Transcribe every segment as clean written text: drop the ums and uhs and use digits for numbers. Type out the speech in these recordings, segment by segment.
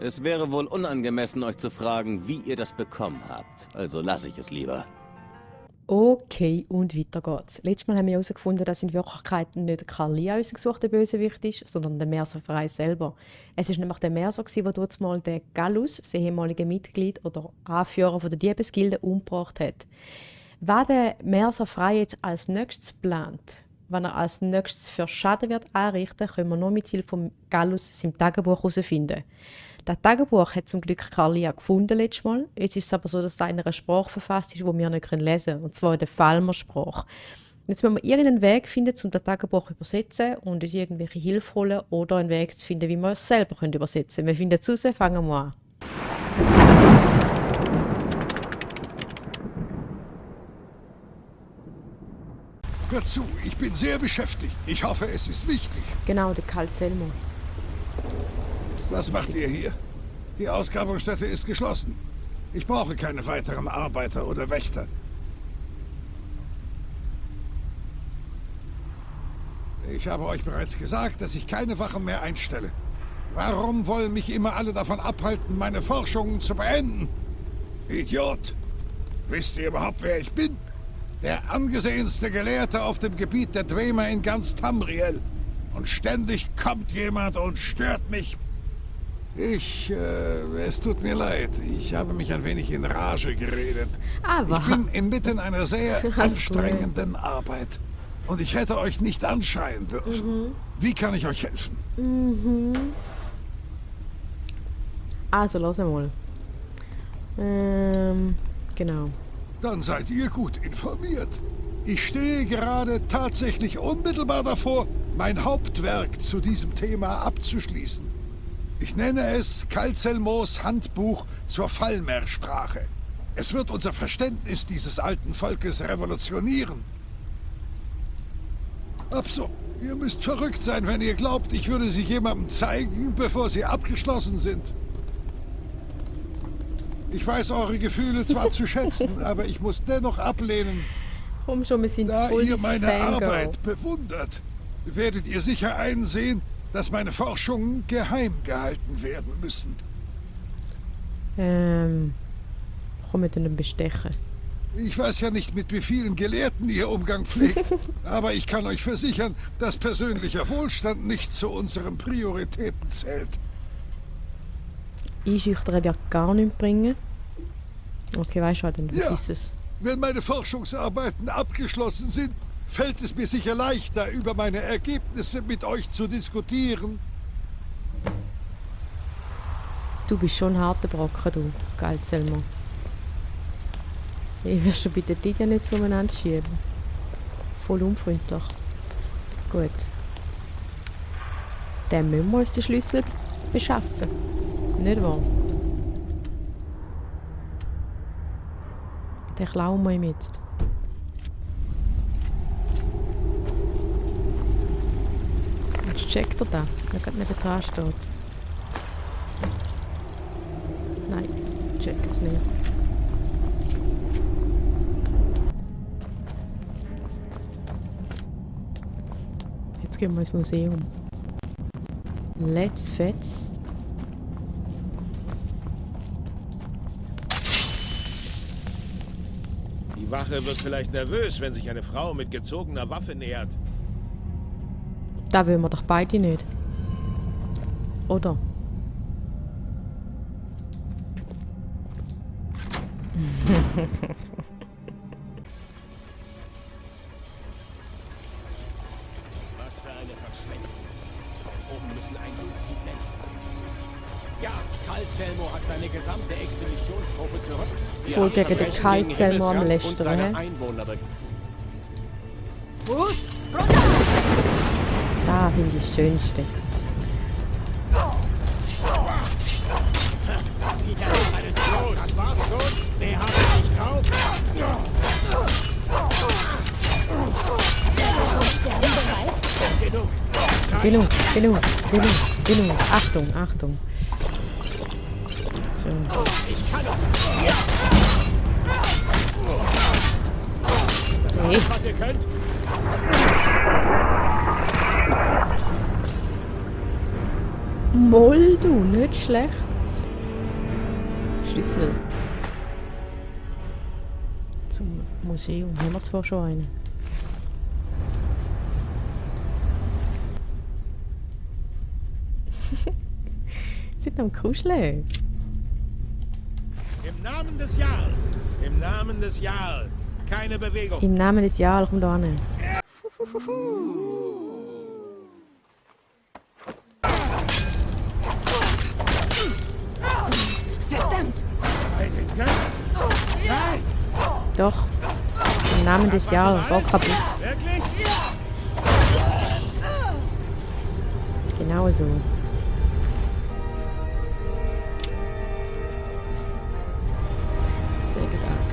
Es wäre wohl unangemessen, euch zu fragen, wie ihr das bekommen habt. Also lasse ich es lieber. Okay, und weiter geht's. Letztes Mal haben wir herausgefunden, dass in Wirklichkeit nicht Kalia unser gesuchter Bösewicht ist, sondern der Mercer-Verein selber. Es war nämlich der Mercer, der dort mal den Gallus, das ehemalige Mitglied oder Anführer der Diebesgilde, umgebracht hat. Was der Mercer-Verein jetzt als nächstes plant, wenn er als nächstes für Schaden wird anrichten, können wir nur mit Hilfe von Gallus seinem Tagebuch herausfinden. Das Tagebuch hat zum Glück Kalia gefunden letztes Mal. Jetzt ist es aber so, dass es in einer Sprache verfasst ist, die wir nicht lesen können, und zwar in der Falmer-Sprache. Jetzt müssen wir irgendeinen Weg finden, um das Tagebuch zu übersetzen und uns irgendwelche Hilfe holen oder einen Weg zu finden, wie wir es selber übersetzen können. Wir finden es raus, fangen wir an. Hör zu, ich bin sehr beschäftigt. Ich hoffe, es ist wichtig. Genau, der Karl Zellmer. Was macht ihr hier? Die Ausgrabungsstätte ist geschlossen. Ich brauche keine weiteren Arbeiter oder Wächter. Ich habe euch bereits gesagt, dass ich keine Wachen mehr einstelle. Warum wollen mich immer alle davon abhalten, meine Forschungen zu beenden? Idiot! Wisst ihr überhaupt, wer ich bin? Der angesehenste Gelehrte auf dem Gebiet der Dwemer in ganz Tamriel. Und ständig kommt jemand und stört mich. Es tut mir leid. Ich habe mich ein wenig in Rage geredet. Aber ich bin inmitten einer sehr anstrengenden Arbeit. Und ich hätte euch nicht anschreien dürfen. Wie kann ich euch helfen? Also, lass mal. Genau. Dann seid ihr gut informiert. Ich stehe gerade tatsächlich unmittelbar davor, mein Hauptwerk zu diesem Thema abzuschließen. Ich nenne es Kalzelmos Handbuch zur Falmer-Sprache. Es wird unser Verständnis dieses alten Volkes revolutionieren. Abso, ihr müsst verrückt sein, wenn ihr glaubt, ich würde sie jemandem zeigen, bevor sie abgeschlossen sind. Ich weiß eure Gefühle zwar zu schätzen, aber ich muss dennoch ablehnen. Komm schon, wir sind Da voll ihr das meine Fangirl. Arbeit bewundert, werdet ihr sicher einsehen, dass meine Forschungen geheim gehalten werden müssen. Komm mit einem Bestechen. Ich weiß ja nicht, mit wie vielen Gelehrten ihr Umgang pflegt, aber ich kann euch versichern, dass persönlicher Wohlstand nicht zu unseren Prioritäten zählt. Einschüchtern wird gar nichts bringen. Okay, weißt du was, dann Ja. ist es. Wenn meine Forschungsarbeiten abgeschlossen sind, fällt es mir sicher leichter, über meine Ergebnisse mit euch zu diskutieren. Du bist schon ein harter Brocken, du, Kalzelmer. Ich wirst du bitte die ja nicht zueinander schieben. Voll unfreundlich. Gut. Dann müssen wir uns den Schlüssel beschaffen. Nicht wahr? Den klauen wir ihm jetzt. Jetzt checkt er da, der gerade neben dran steht. Nein, checkt es nicht. Jetzt gehen wir ins Museum. Let's fetz. Die Wache wird vielleicht nervös, wenn sich eine Frau mit gezogener Waffe nähert. Da wollen wir doch beide nicht. Oder? Was für eine Verschwendung. Dort oben müssen ein Dutzend Männer sein. Ja, Kalzelmo hat seine gesamte Expeditionstruppe zurück. Wir Voll haben gegen den Verbrechen Kalzelmo am Himmelsrand und Lästern, seine hä? Einwohner Fuß runter! Da finde ich das Schönste. Alles los, das war's schon. Wer hat dich drauf? Genug. Genug. Achtung. So. Ich kann doch. Hey. Was ihr könnt. Moll, du, nicht schlecht. Schlüssel. Zum Museum. Haben wir zwar schon einen. Sind am Kuscheln. Im Namen des Jarl! Im Namen des Jarl! Keine Bewegung! Im Namen des Jarl, komm da hin. Verdammt! Nein! Doch. Im Namen des Jarl, war kaputt. Wirklich? Genau so. Sehr Dank.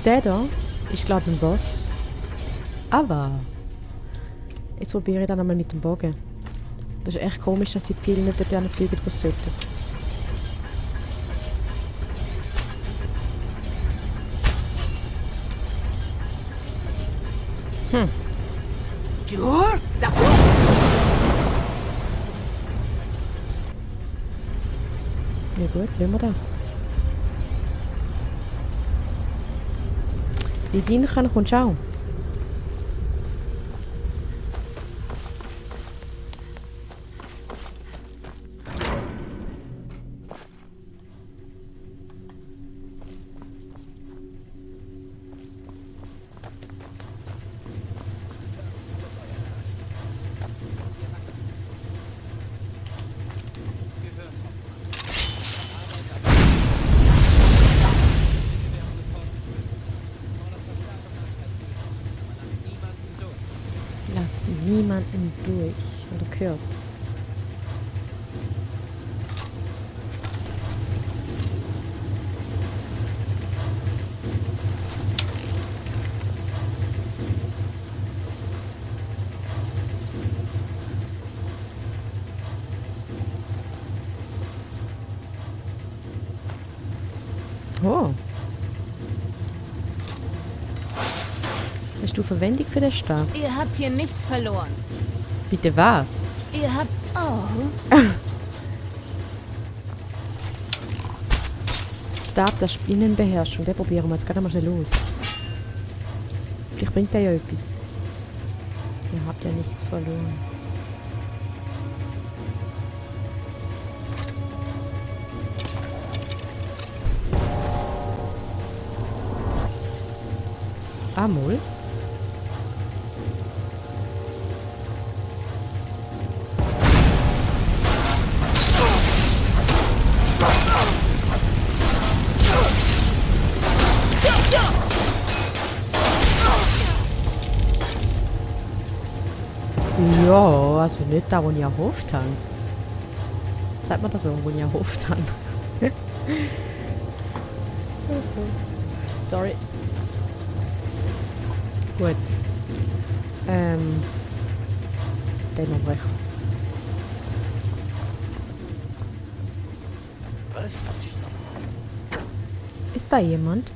Der da ist, glaube ich, ein Boss. Aber jetzt probiere ich dann einmal mit dem Bogen. Das ist echt komisch, dass die Pfeile nicht dort fliegen, was sie sollten. Jur? Sag Ja gut, wollen wir da. Wie dienen kann, kommst du auch. Lass niemanden durch. Oder gehört. Oh. Hast du Verwendung für den Stab? Ihr habt hier nichts verloren. Bitte was? Ihr habt... Oh, Stab der Spinnenbeherrschung. Den probieren wir jetzt gerade mal schnell los. Vielleicht bringt der ja etwas. Ihr habt ja nichts verloren. Amol? Ja, also nicht da, wo ich erhofft habe. Sagt man das so, wo ich erhofft habe? Sorry. Gut. Den noch weg. Was? Ist da jemand?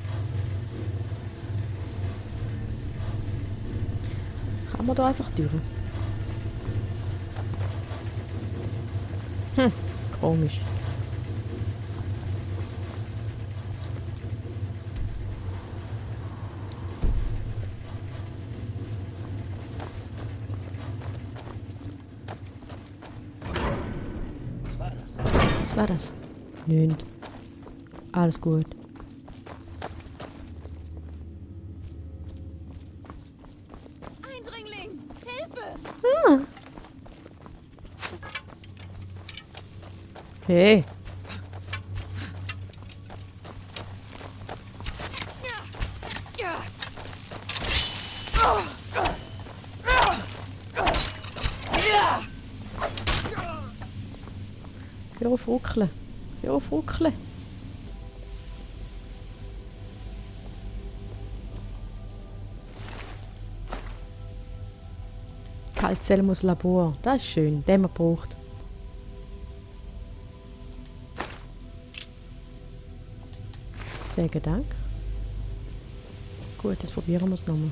Kann man da einfach durch? Komisch. Was war das? Nünd. Alles gut. Eindringling! Hilfe! Hey. Hör auf ruckeln. Hör auf ruckeln. Kaltselmus Labor. Das ist schön. Den man braucht. Sehr Dank. Gut, das probieren wir es nochmal.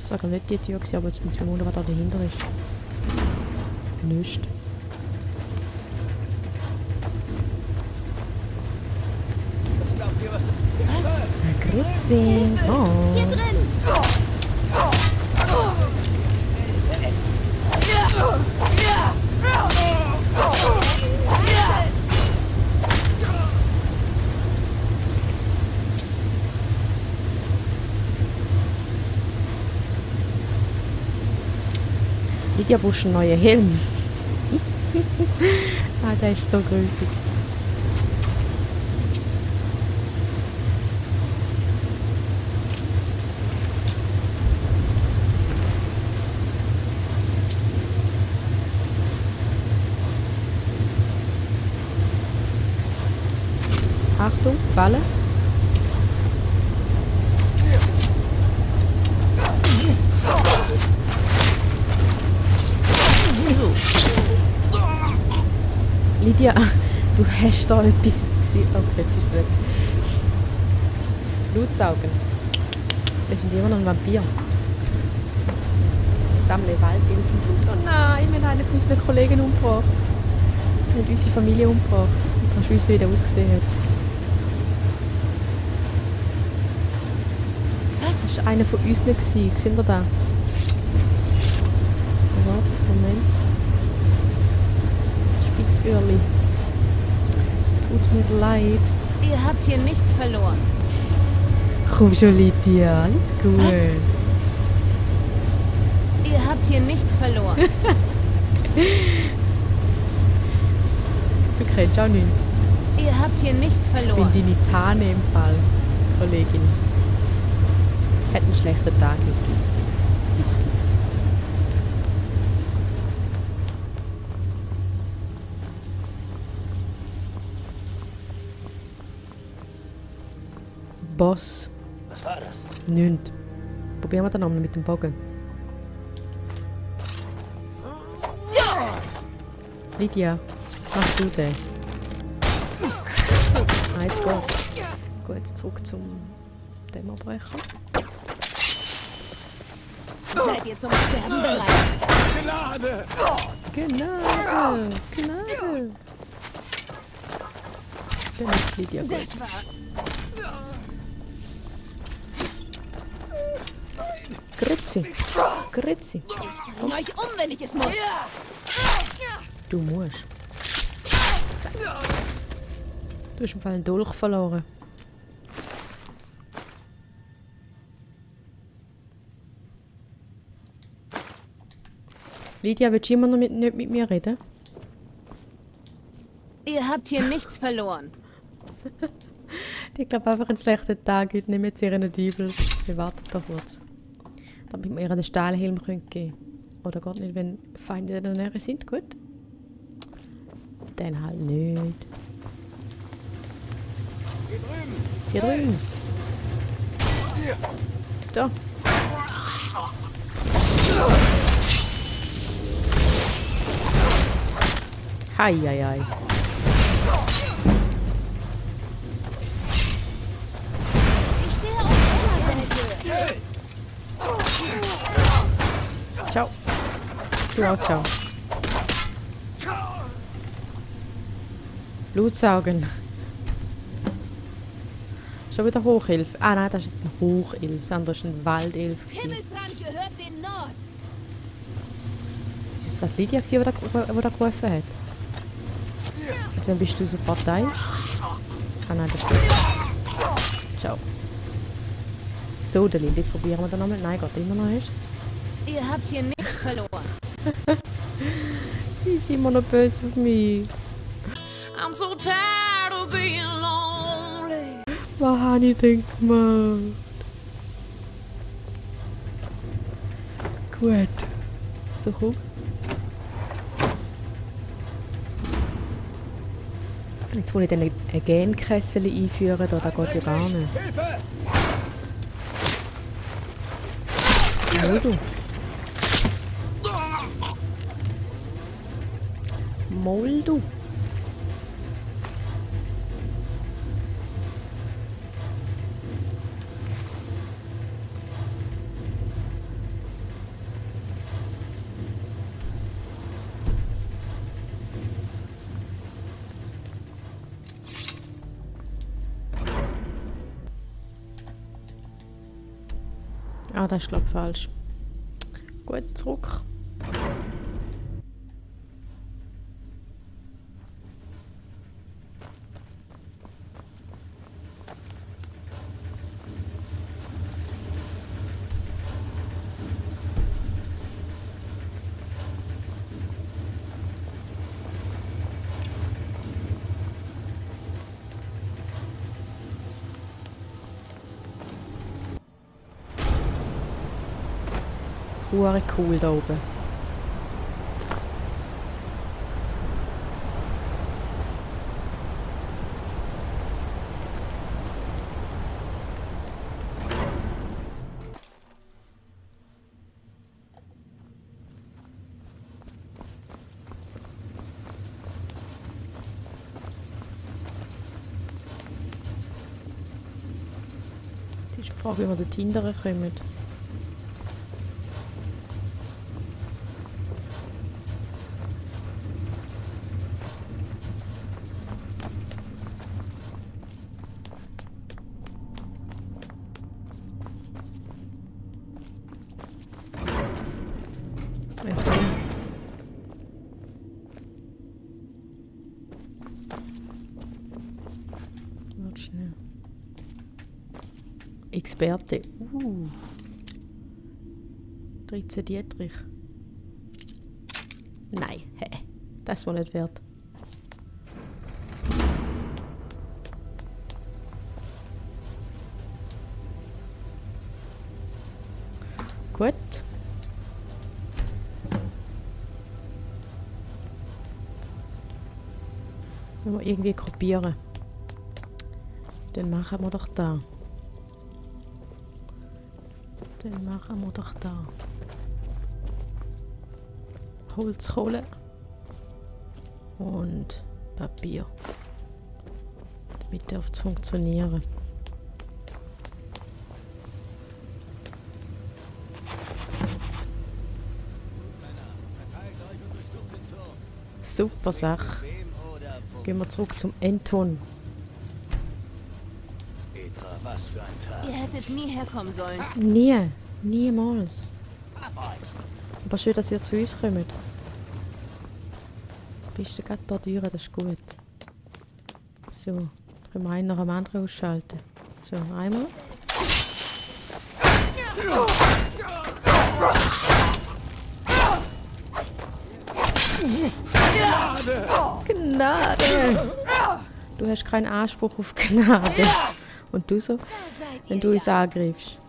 Das war nicht die Tür, aber jetzt nicht wundern, was da dahinter ist. Nichts. Was glaubt ihr, was... Grüezi. Oh. Hier drin! Lydia braucht einen neuen Helm. Ah, der ist so grusig. Achtung, Falle. Lydia, du hast da etwas gesehen. Oh, jetzt ist es weg. Blutsaugen. Wir sind immer noch ein Vampir. Sammle Waldilfenblut. Oh nein, wir haben einen von unseren Kollegen umgebracht. Wir haben unsere Familie umgebracht. Und kannst du wissen, wie der ausgesehen hat. Das war einer von uns nicht. Seht ihr da? Oh, warte, Moment. Spitzöhrli. Tut mir leid. Ihr habt hier nichts verloren. Komm schon, Lydia. Alles gut. Was? Ihr habt hier nichts verloren. Du kennst auch nichts. Ihr habt hier nichts Ich bin verloren. deine Tane im Fall, Kollegin. Hat einen schlechten Tag, gibt's. Gibt's. Boss. Was war das? Nichts. Probieren wir den nochmal mit dem Bogen. Lydia, mach du den. Ah, jetzt geht's. Gut, zurück zum Dämmerbrecher. Seid ihr zum Sterben bereit? Gnade! Gnade! Gnade! Dann ist Lydia gut. Das war... Grüezi! Grüezi! Bring euch um, wenn ich es muss. Du musst. Zack. Du hast im Fall einen Dolch verloren. Lydia, willst du immer noch nicht mit mir reden? Ihr habt hier nichts verloren. Ich glaube einfach einen schlechten Tag heute, nicht mit ihren Diebel. Wir warten da kurz. Damit wir ihr den Stahlhelm geben können. Oder geht nicht, wenn Feinde in der Nähe sind, gut? Dann halt nicht. Hier drüben. Da. Hei, hei, hei. Ich stehe auf eurer Seite. Ciao. Du auch, ciao. Blutsaugen. Schon wieder Hochhilfe. Ah nein, das ist jetzt ein Hochilf. Das andere ist ein Waldelf. Himmelsrand gehört dem Nord. Ist das Lydia, die da gerufen hat? Dann bist du so parteiisch. Ah nein, das ist ciao. So, der Lydia, jetzt probieren wir den nochmal. Nein, geht immer noch nicht. Ihr habt hier nichts verloren. Sie ist immer noch böse auf mich. I'm so tired of being lonely. Was habe ich denn gemacht? Gut. So, komm. Jetzt will ich dann ein Genkessel einführen, da geht ja gar nicht. Hilfe! Mal du. Mal du. Ah, das ist glaube ich falsch. Gut, zurück. Hure cool da oben. Das ist die Frage, wie wir dort hinterher kommen. Also. Warte schnell. Experte. 13 Dietrich. Nein, hä. Das war nicht wert. Gut. Wenn wir irgendwie kopieren. Dann machen wir doch da. Dann machen wir doch da. Holzkohle. Und Papier. Damit dürfte es funktionieren. Super Sache. Gehen wir zurück zum Anton. Petra, was für ein Tag. Ihr hättet nie herkommen sollen. Nie. Niemals. Aber schön, dass ihr zu uns kommt. Bist du gerade da durch, das ist gut. So, können wir einen nach dem anderen ausschalten. So, einmal. Gnade! Du hast keinen Anspruch auf Gnade. Und du so, wenn du uns angreifst.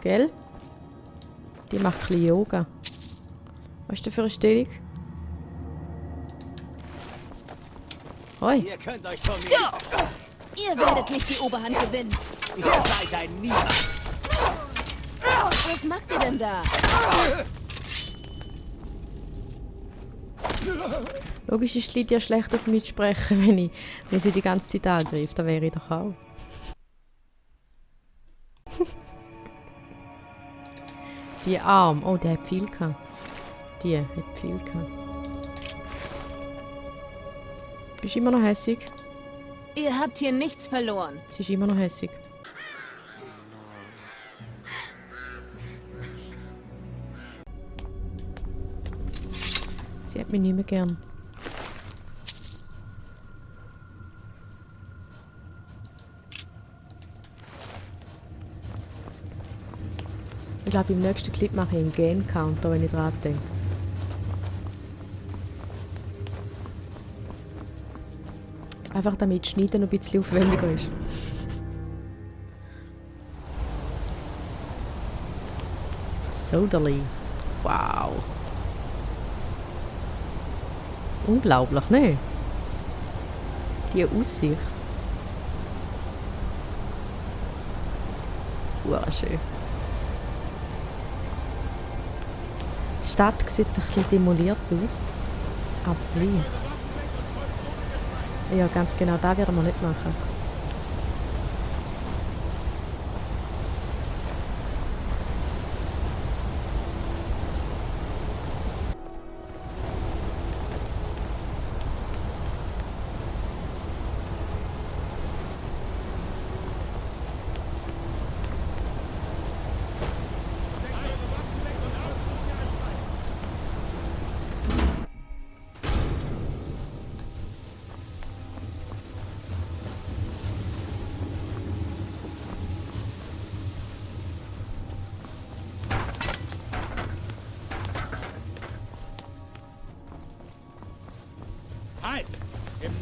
Gell? Die macht ein bisschen Yoga. Was ist denn für eine Stellung? Hoi. Ihr könnt euch von mir... Ihr werdet nicht die Oberhand gewinnen. Ihr seid ein Niemand. Was macht ihr denn da? Logisch ist Lydia schlecht auf mich zu sprechen, wenn sie die ganze Zeit angreift. Da wäre ich doch auch. Die Arm. Oh, der hat viel gehabt. Die hat viel gehabt. Bist du immer noch hässig? Ihr habt hier nichts verloren. Sie ist immer noch hässig. Sie hat mich nicht mehr gern. Ich glaube, im nächsten Clip mache ich einen Game-Counter, wenn ich dran denke. Einfach damit Schneiden noch ein bisschen aufwendiger ist. Soderli. Wow. Unglaublich, ne? Die Aussicht. Wow, schön. Die Stadt sieht ein bisschen demoliert aus. Aber wie? Ja, ganz genau, das werden wir nicht machen.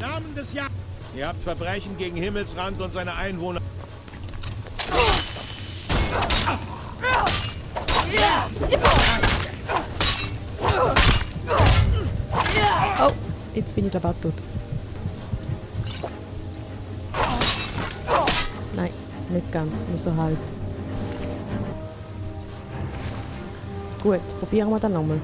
Namen des Jahres. Ihr habt Verbrechen gegen Himmelsrand und seine Einwohner. Oh, jetzt bin ich dabei tot. Nein, nicht ganz, nur so halb. Gut, probieren wir dann nochmal.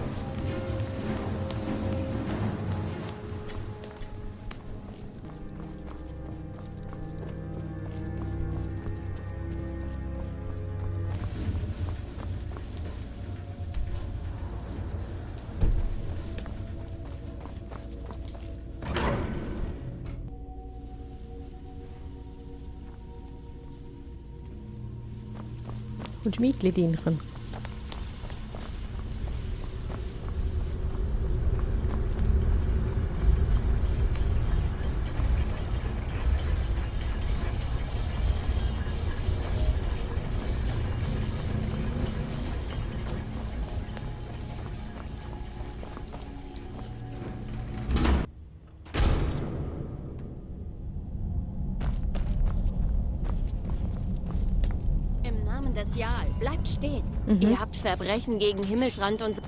Und Schmiedli dienen. Im Namen des Jahl, bleibt stehen. Ihr habt Verbrechen gegen Himmelsrand und...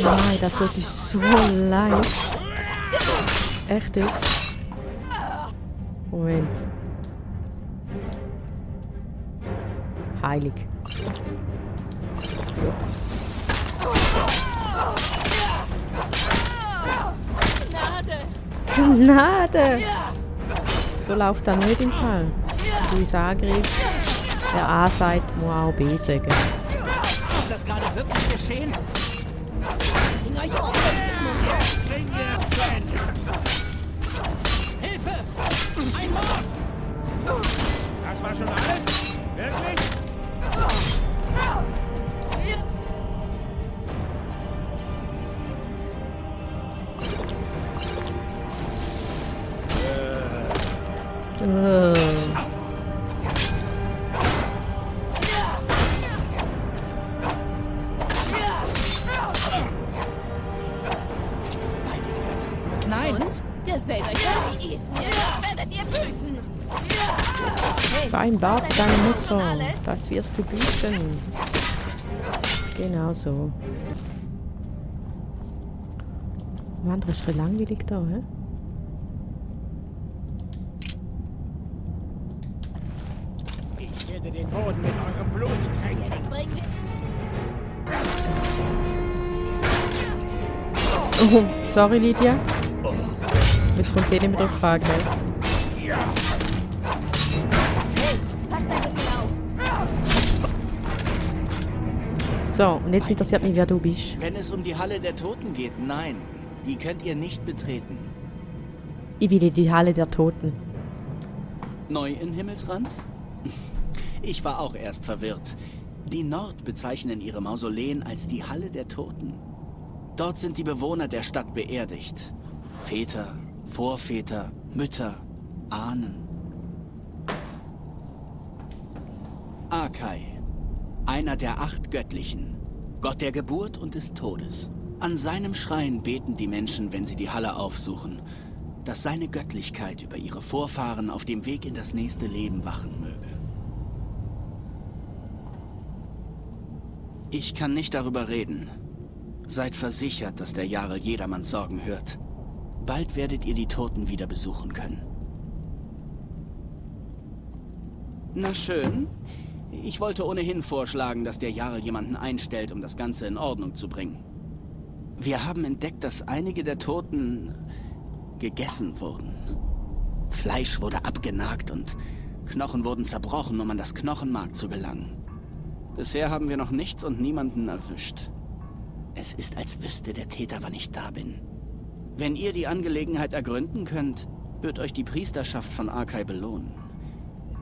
Nein, das tut uns so leid. Echt jetzt? Moment. Heilig. Gnade! So läuft das nicht im Fall. Du uns angreifst, der A sagt, muss auch B sagen. Ist das gerade wirklich geschehen? Bring euch um! Bring wir es zu Ende. Hilfe! Ein Mord! Das war schon alles? Wirklich? Nein! Und? Gefällt euch das? Sie ist mir... Werdet ihr büßen! Vereinbart Was deine ist schon Mutter, alles? das wirst du büßen. Genau so. Mann, das ist schon langweilig da, hä? Ich werde den Boden mit eurem Blut tränken. Jetzt bringen wir... Oh, sorry Lydia. Jetzt kommt sie nicht mehr drauf an, gell? Passt ein bisschen auf. So, und jetzt interessiert mich, wer du bist. Wenn es um die Halle der Toten geht, nein. Die könnt ihr nicht betreten. Ich will in die Halle der Toten. Neu in Himmelsrand? Ich war auch erst verwirrt. Die Nord bezeichnen ihre Mausoleen als die Halle der Toten. Dort sind die Bewohner der Stadt beerdigt. Väter, Vorväter, Mütter, Ahnen. Akai, einer der 8 Göttlichen, Gott der Geburt und des Todes. An seinem Schrein beten die Menschen, wenn sie die Halle aufsuchen, dass seine Göttlichkeit über ihre Vorfahren auf dem Weg in das nächste Leben wachen möge. Ich kann nicht darüber reden. Seid versichert, dass der Jarl jedermanns Sorgen hört. Bald werdet ihr die Toten wieder besuchen können. Na schön. Ich wollte ohnehin vorschlagen, dass der Jarl jemanden einstellt, um das Ganze in Ordnung zu bringen. Wir haben entdeckt, dass einige der Toten gegessen wurden. Fleisch wurde abgenagt und Knochen wurden zerbrochen, um an das Knochenmark zu gelangen. Bisher haben wir noch nichts und niemanden erwischt. Es ist, als wüsste der Täter, wann ich da bin. Wenn ihr die Angelegenheit ergründen könnt, wird euch die Priesterschaft von Akai belohnen.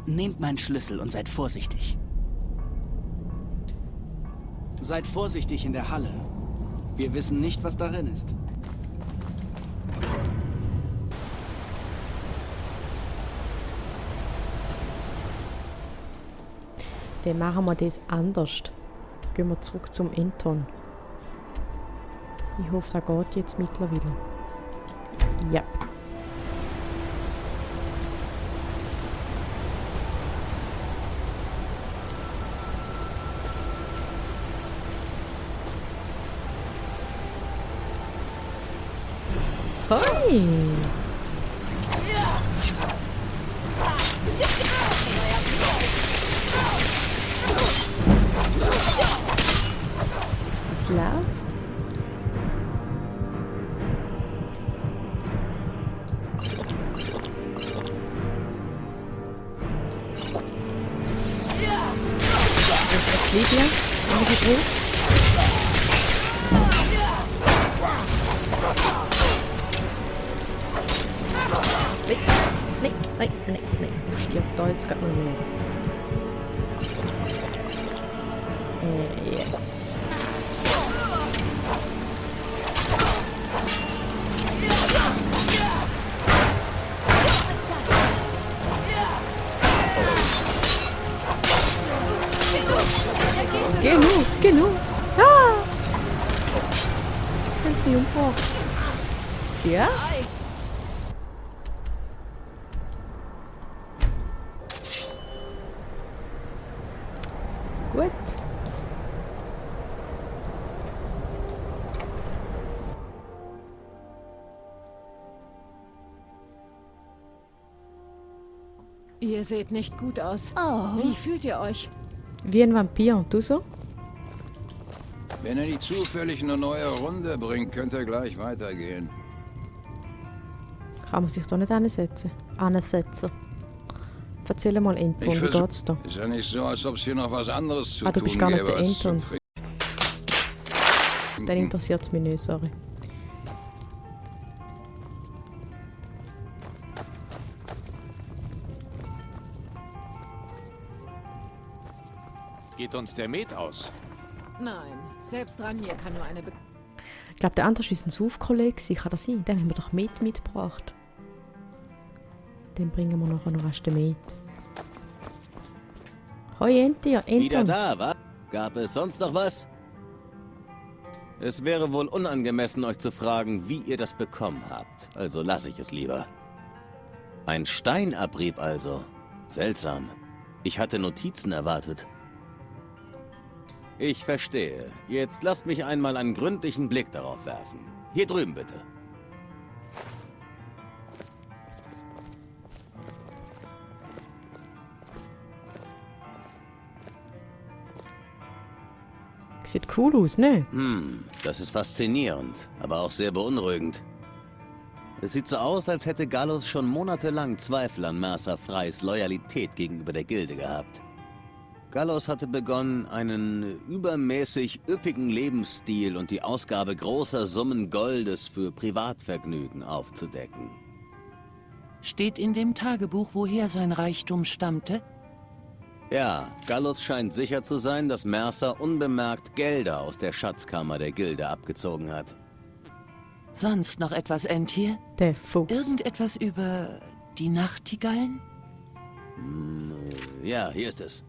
Nehmt meinen Schlüssel und seid vorsichtig. Seid vorsichtig in der Halle. Wir wissen nicht, was darin ist. Dann machen wir das anders. Gehen wir zurück zum Anton. Ich hoffe, das geht jetzt mittlerweile. Ja. Hoi! Was läuft? Lydia, haben wir die drauf? Nein. Ich stirb da jetzt gerade mal nicht. Yes. Genug. Ah! Das ist mich umgebracht. Tja. Gut. Ihr seht nicht gut aus. Oh. Wie fühlt ihr euch? Wie ein Vampir. Und du so? Wenn er nicht zufällig eine neue Runde bringt, könnt ihr gleich weitergehen. Kann man sich da nicht ansetzen? Erzähl mal, Anton, wie geht's da? Ist ja nicht so, als ob es hier noch was anderes zu Du tun bist gar nicht gäbe, der als zu Anton. trinken. Dann interessiert es mich nicht, sorry. Geht uns der Met aus? Nein, selbst Ranje kann nur eine... Ich glaube, der andere ist ein Saufkollege. Kann das sein? Den haben wir doch mitgebracht. Den bringen wir nachher noch erst mit. Hoi, Anton. Wieder da, wa? Gab es sonst noch was? Es wäre wohl unangemessen, euch zu fragen, wie ihr das bekommen habt. Also lasse ich es lieber. Ein Steinabrieb also. Seltsam. Ich hatte Notizen erwartet. Ich verstehe. Jetzt lasst mich einmal einen gründlichen Blick darauf werfen. Hier drüben bitte. Sieht cool aus, ne? Das ist faszinierend, aber auch sehr beunruhigend. Es sieht so aus, als hätte Gallus schon monatelang Zweifel an Mercer Freys Loyalität gegenüber der Gilde gehabt. Gallus hatte begonnen, einen übermäßig üppigen Lebensstil und die Ausgabe großer Summen Goldes für Privatvergnügen aufzudecken. Steht in dem Tagebuch, woher sein Reichtum stammte? Ja, Gallus scheint sicher zu sein, dass Mercer unbemerkt Gelder aus der Schatzkammer der Gilde abgezogen hat. Sonst noch etwas, Entir? Der Fuchs. Irgendetwas über die Nachtigallen? Ja, hier ist es.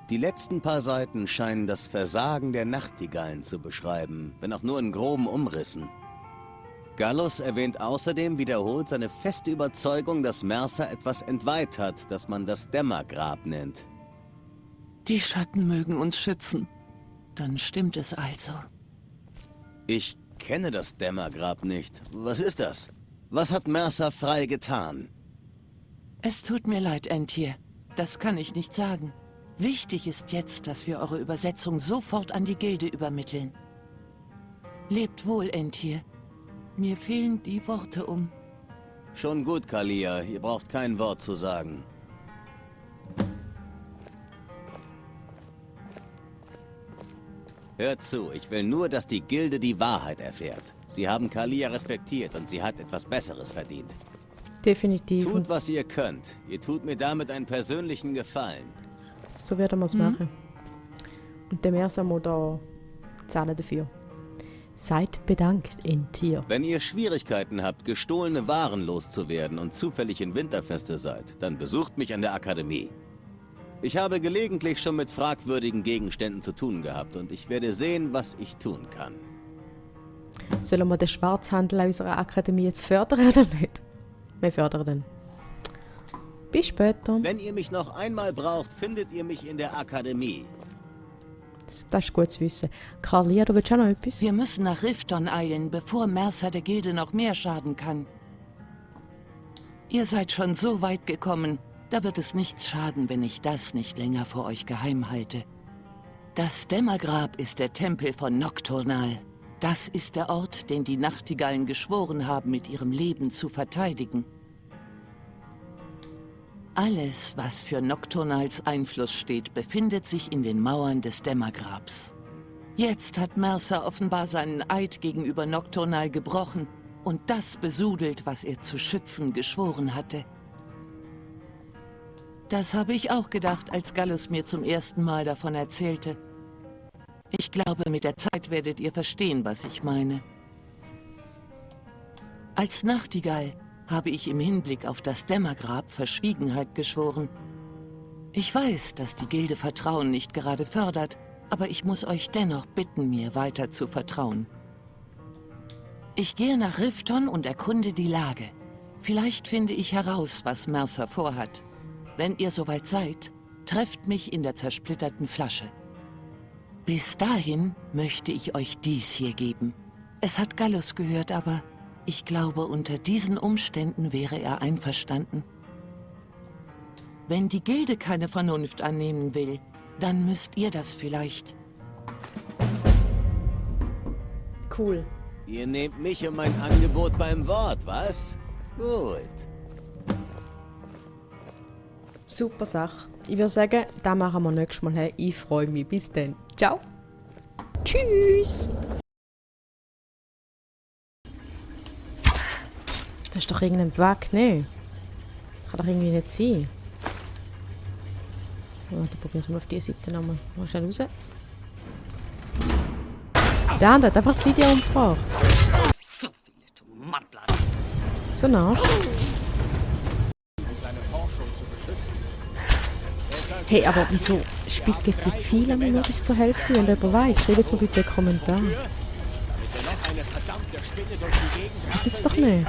Die letzten paar Seiten scheinen das Versagen der Nachtigallen zu beschreiben, wenn auch nur in groben Umrissen. Gallus erwähnt außerdem wiederholt seine feste Überzeugung, dass Mercer etwas entweiht hat, das man das Dämmergrab nennt. Die Schatten mögen uns schützen. Dann stimmt es also. Ich kenne das Dämmergrab nicht. Was ist das? Was hat Mercer Frey getan? Es tut mir leid, Entir. Das kann ich nicht sagen. Wichtig ist jetzt, dass wir eure Übersetzung sofort an die Gilde übermitteln. Lebt wohl, Entir. Mir fehlen die Worte um. Schon gut, Kalia. Ihr braucht kein Wort zu sagen. Hört zu, ich will nur, dass die Gilde die Wahrheit erfährt. Sie haben Kalia respektiert und sie hat etwas Besseres verdient. Definitiv. Tut, was ihr könnt. Ihr tut mir damit einen persönlichen Gefallen. So werden wir es machen. Und der Mercer muss da zahlen dafür. Seid bedankt, Antir. Wenn ihr Schwierigkeiten habt, gestohlene Waren loszuwerden und zufällig in Winterfeste seid, dann besucht mich an der Akademie. Ich habe gelegentlich schon mit fragwürdigen Gegenständen zu tun gehabt und ich werde sehen, was ich tun kann. Sollen wir den Schwarzhandel an unserer Akademie jetzt fördern oder nicht? Wir fördern den. Bis später. Wenn ihr mich noch einmal braucht, findet ihr mich in der Akademie. Das ist gut zu wissen. Carlia, du willst auch noch etwas? Wir müssen nach Rifton eilen, bevor Mercer der Gilde noch mehr schaden kann. Ihr seid schon so weit gekommen, da wird es nichts schaden, wenn ich das nicht länger vor euch geheim halte. Das Dämmergrab ist der Tempel von Nocturnal. Das ist der Ort, den die Nachtigallen geschworen haben, mit ihrem Leben zu verteidigen. Alles, was für Nocturnals Einfluss steht, befindet sich in den Mauern des Dämmergrabs. Jetzt hat Mercer offenbar seinen Eid gegenüber Nocturnal gebrochen und das besudelt, was er zu schützen geschworen hatte. Das habe ich auch gedacht, als Gallus mir zum ersten Mal davon erzählte. Ich glaube, mit der Zeit werdet ihr verstehen, was ich meine. Als Nachtigall habe ich im Hinblick auf das Dämmergrab Verschwiegenheit geschworen. Ich weiß, dass die Gilde Vertrauen nicht gerade fördert, aber ich muss euch dennoch bitten, mir weiter zu vertrauen. Ich gehe nach Rifton und erkunde die Lage. Vielleicht finde ich heraus, was Mercer vorhat. Wenn ihr soweit seid, trefft mich in der zersplitterten Flasche. Bis dahin möchte ich euch dies hier geben. Es hat Gallus gehört, aber ich glaube, unter diesen Umständen wäre er einverstanden. Wenn die Gilde keine Vernunft annehmen will, dann müsst ihr das vielleicht. Cool. Ihr nehmt mich und mein Angebot beim Wort, was? Gut. Super Sache. Ich würde sagen, das machen wir nächstes Mal. Hey, ich freue mich. Bis dann. Ciao. Tschüss. Das ist doch irgendein Bug, ne? Kann doch irgendwie nicht sein. Warte, probieren wir mal auf diese Seite nochmal. Mal schnell raus. Der andere hat einfach die Umsprache. So nasch. Hey, aber wieso spielt die Pfeile nur bis zur Hälfte, wenn der jemand weiss? Schreibt jetzt mal bitte einen Kommentar. Das gibt's doch nicht.